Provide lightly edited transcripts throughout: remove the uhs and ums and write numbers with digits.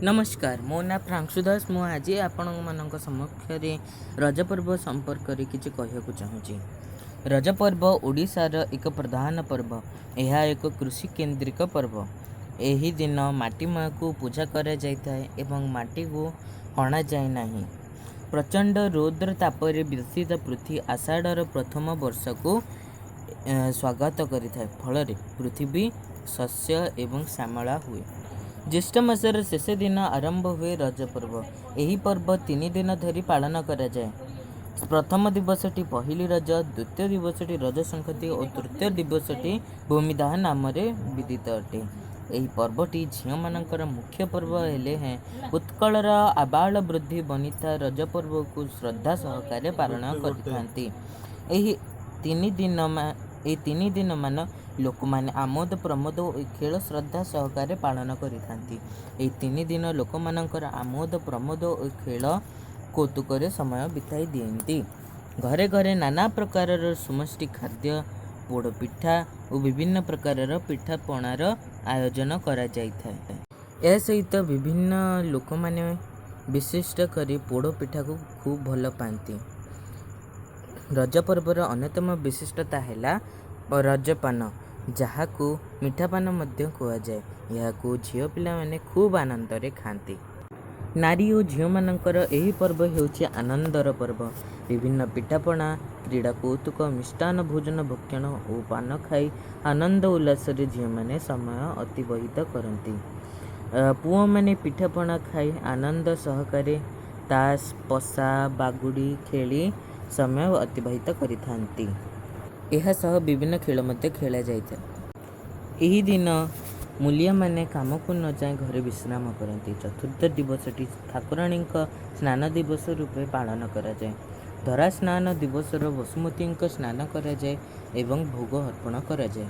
ନମସ୍କାର, ମୋ ନାଁ ପ୍ରାଂଶୁ ଦାସ। ମୁଁ ଆଜି ଆପଣମାନଙ୍କ ସମକ୍ଷରେ ରଜ ପର୍ବ ସମ୍ପର୍କରେ କିଛି କହିବାକୁ ଚାହୁଁଛି। ରଜ ପର୍ବ ଓଡ଼ିଶାର ଏକ ପ୍ରଧାନ ପର୍ବ। ଏହା ଏକ କୃଷି କେନ୍ଦ୍ରିକ ପର୍ବ। ଏହି ଦିନ ମାଟି ମା'କୁ ପୂଜା କରାଯାଇଥାଏ ଏବଂ ମାଟିକୁ ହଣାଯାଏ ନାହିଁ। ପ୍ରଚଣ୍ଡ ରୌଦ୍ର ତାପରେ ବ୍ୟଥିତ ପୃଥିବୀ ଆଷାଢ଼ର ପ୍ରଥମ ବର୍ଷାକୁ ସ୍ୱାଗତ କରିଥାଏ। ଫଳରେ ପୃଥିବୀ ଶସ୍ୟ ଏବଂ ଶ୍ୟାମଳା ହୁଏ। ଜ୍ୟେଷ୍ଠ ମାସର ଶେଷ ଦିନ ଆରମ୍ଭ ହୁଏ ରଜ ପର୍ବ। ଏହି ପର୍ବ 3 ଦିନ ଧରି ପାଳନ କରାଯାଏ। ପ୍ରଥମ ଦିବସଟି ପହିଲି ରଜ, ଦ୍ୱିତୀୟ ଦିବସଟି ରଜ ସଂକ୍ରାନ୍ତି ଓ ତୃତୀୟ ଦିବସଟି ଭୂମିଦାହ ନାମରେ ବିଦିତ ଅଟେ। ଏହି ପର୍ବଟି ଝିଅମାନଙ୍କର ମୁଖ୍ୟ ପର୍ବ ହେଲେ ହେଁ ଉତ୍କଳର ଆବାଳ ବୃଦ୍ଧ ବନିତା ରଜ ପର୍ବକୁ ଶ୍ରଦ୍ଧା ସହକାରେ ପାଳନ ଗୋଟେ ଗୋଟେ କରିଥାନ୍ତି। ଏହି ତିନି ଦିନ ଏହି 3 ଦିନମାନ ଲୋକମାନେ ଆମୋଦ ପ୍ରମୋଦ ଓ ଖେଳ ଶ୍ରଦ୍ଧା ସହକାରେ ପାଳନ କରିଥାନ୍ତି। ଏହି 3 ଦିନ ଲୋକମାନଙ୍କର ଆମୋଦ ପ୍ରମୋଦ ଓ ଖେଳ କୌତୁକରେ ସମୟ ବିତାଇ ଦିଅନ୍ତି। ଘରେ ଘରେ ନାନା ପ୍ରକାରର ସୁମିଷ୍ଟ ଖାଦ୍ୟ, ପୋଡ଼ ପିଠା ଓ ବିଭିନ୍ନ ପ୍ରକାରର ପିଠାପଣାର ଆୟୋଜନ କରାଯାଇଥାଏ। ଏହା ସହିତ ବିଭିନ୍ନ ଲୋକମାନେ ବିଶିଷ୍ଟ କରି ପୋଡ଼ ପିଠାକୁ ଖୁବ୍ ଭଲ ପାଆନ୍ତି। ରଜ ପର୍ବର ଅନ୍ୟତମ ବିଶିଷ୍ଟତା ହେଲା ରଜପାନ, ଯାହାକୁ ମିଠାପାନ ମଧ୍ୟ କୁହାଯାଏ। ଏହାକୁ ଝିଅ ପିଲାମାନେ ଖୁବ୍ ଆନନ୍ଦରେ ଖାଆନ୍ତି। ନାରୀ ଓ ଝିଅମାନଙ୍କର ଏହି ପର୍ବ ହେଉଛି ଆନନ୍ଦର ପର୍ବ। ବିଭିନ୍ନ ପିଠାପଣା, କ୍ରୀଡ଼ା କୌତୁକ, ମିଷ୍ଟାନ୍ନ ଭୋଜନ ଭକ୍ଷଣ ଓ ପାନ ଖାଇ ଆନନ୍ଦ ଉଲ୍ଲାସରେ ଝିଅମାନେ ସମୟ ଅତିବାହିତ କରନ୍ତି। ପୁଅମାନେ ପିଠାପଣା ଖାଇ ଆନନ୍ଦ ସହକାରେ ତାସ୍, ପଶା, ବାଗୁଡ଼ି ଖେଳି ସମୟ ଅତିବାହିତ କରିଥାନ୍ତି। ଏହା ସହ ବିଭିନ୍ନ ଖେଳ ମଧ୍ୟ ଖେଳାଯାଇଥାଏ। ଏହି ଦିନ ମୂଲିଆମାନେ କାମକୁ ନଯାଇ ଘରେ ବିଶ୍ରାମ କରନ୍ତି। ଚତୁର୍ଥ ଦିବସଟି ଠାକୁରାଣୀଙ୍କ ସ୍ନାନ ଦିବସ ରୂପେ ପାଳନ କରାଯାଏ। ଧରା ସ୍ନାନ ଦିବସର ବସୁମତୀଙ୍କ ସ୍ନାନ କରାଯାଏ ଏବଂ ଭୋଗ ଅର୍ପଣ କରାଯାଏ।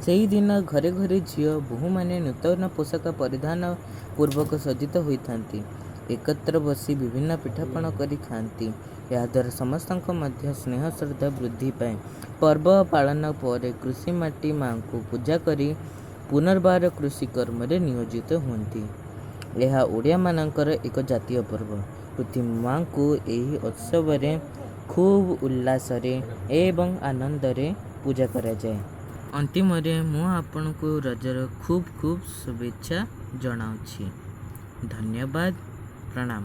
ସେହିଦିନ ଘରେ ଘରେ ଝିଅ ବୋହୂମାନେ ନୂତନ ପୋଷାକ ପରିଧାନ ପୂର୍ବକ ସଜ୍ଜିତ ହୋଇଥାନ୍ତି। ଏକତ୍ର ବସି ବିଭିନ୍ନ ପିଠାପଣା କରି ଖାଆନ୍ତି। ଏହାଦ୍ୱାରା ସମସ୍ତଙ୍କ ମଧ୍ୟ ସ୍ନେହ ଶ୍ରଦ୍ଧା ବୃଦ୍ଧି ପାଏ। ପର୍ବ ପାଳନ ପରେ କୃଷି ମାଟି ମା'ଙ୍କୁ ପୂଜା କରି ପୁନର୍ବାର କୃଷି କର୍ମରେ ନିୟୋଜିତ ହୁଅନ୍ତି। ଏହା ଓଡ଼ିଆମାନଙ୍କର ଏକ ଜାତୀୟ ପର୍ବ। ପୃଥିବୀ ମା'ଙ୍କୁ ଏହି ଉତ୍ସବରେ ଖୁବ୍ ଉଲ୍ଲାସରେ ଏବଂ ଆନନ୍ଦରେ ପୂଜା କରାଯାଏ। ଅନ୍ତିମରେ ମୁଁ ଆପଣଙ୍କୁ ରଜର ଖୁବ୍ ଖୁବ୍ ଶୁଭେଚ୍ଛା ଜଣାଉଛି। ଧନ୍ୟବାଦ, ପ୍ରଣାମ।